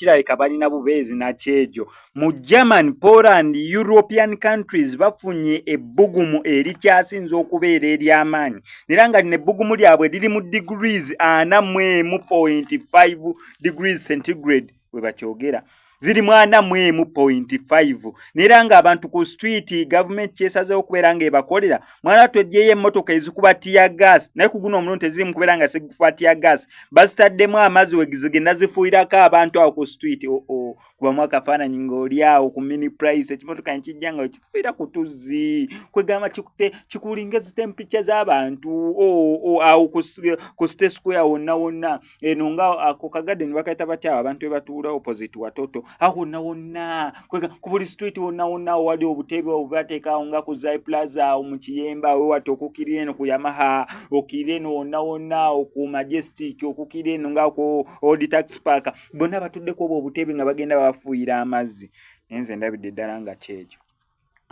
Kirabika balina bubeezi nakyejo. Mu German, Poland, European countries bafunye ebbugumu erikyasinze okubeera ery'amaanyi, era nga lino ebbugumu lyabwe liri mu degrees 41.5 degrees centigrade. We bakyogera ziri mu 41.5, neera ng'abantu ku street, gavumenti kyesazeewo okubeera ng'ebakolera, mwana twejjeyo emmotoka ezikuba tear gas, naye ku guno omulundi teziri mu kubeera nga zikuba tear gas, bazitaddemu amazzi we zigenda zifuuyirako abantu awo ku street. Oo, kubamu akafaananyi ng'oli awo ku Mini Price, ekimotoka nekijja nga wekifuuyira ku tuzzi, kwegamba kikulinga zi temperature z'abantu awo ku City Square wonna wonna eno, nga ako kagadeni bakayita batya, awo abantu we batuula opposite Watoto, awo wonna wonna, ku buli street wonna wonna awo wali obutebe obubateeka awo, nga ku Zai Plaza awo mu Kiyemba we wati, okukkirira eno ku Yamaha, okkirira eno wonna wonna awo ku Majestic, okukkirira eno nga ku Old Taxi Park, bonna batuddeko obwo obutebe nga bagenda babafuuyira amazzi. Naye nze ndabidde ddala nga kyekyo.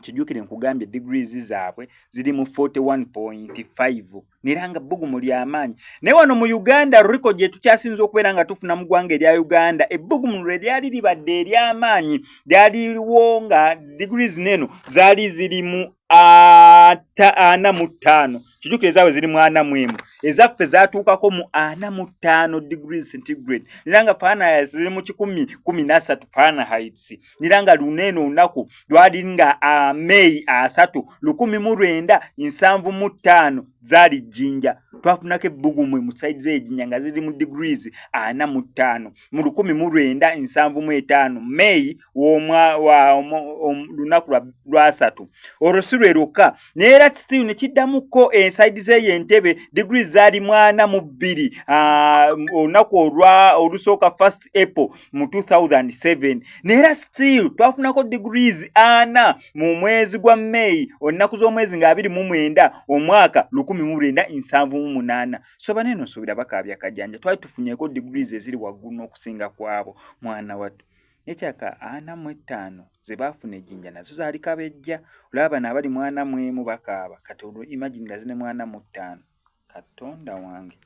Kijjukire nkugambye degrees zaabwe ziri mu 41.5, nera nga bbugumu ly'amaanyi. Naye wano mu Uganda record gye tukyasinza okubeera nga tufuna mu ggwanga erya Uganda, ebbugumu lwe lyali libadde ery'amaanyi lyaliwo nga degrees neeno zaali ziri mu 45. Kijjukire zaabwe ziri mu 41, ezaffe zaatuukako mu 45 degrees centigrade, era nga Fahrenheit ziri mu 113 Fahrenheit. Era nga luno eno olunaku lwali nga May 3, 1975, zaali Jjinja, twafunako ebbugumu mu side z'ejjinja nga ziri mu degrees 45 mu 1975, May lunaku lwasatu. Olwo si lwe lwokka, naye era still ne kiddamuko e side z'eyo Entebe, degrees zaali mu 42 olunaku olwa olusooka, 1st April mu 2007. Naye era still twafunako degrees 40 mu mwezi gwa May, olunaku z'omwezi nga 29, omwaka 1978. So banene nsuubira bakaabya kajanja, twali tufunyeko degrees eziri waggulu n'okusinga kwabo, mwana wattu. Nekyaka 45 ze baafuna ejjinja nazo zaali kabejja. Olaba bano abali mu 41 bakaaba, kati olwo imagine nga zine mu 45. Katonda wange!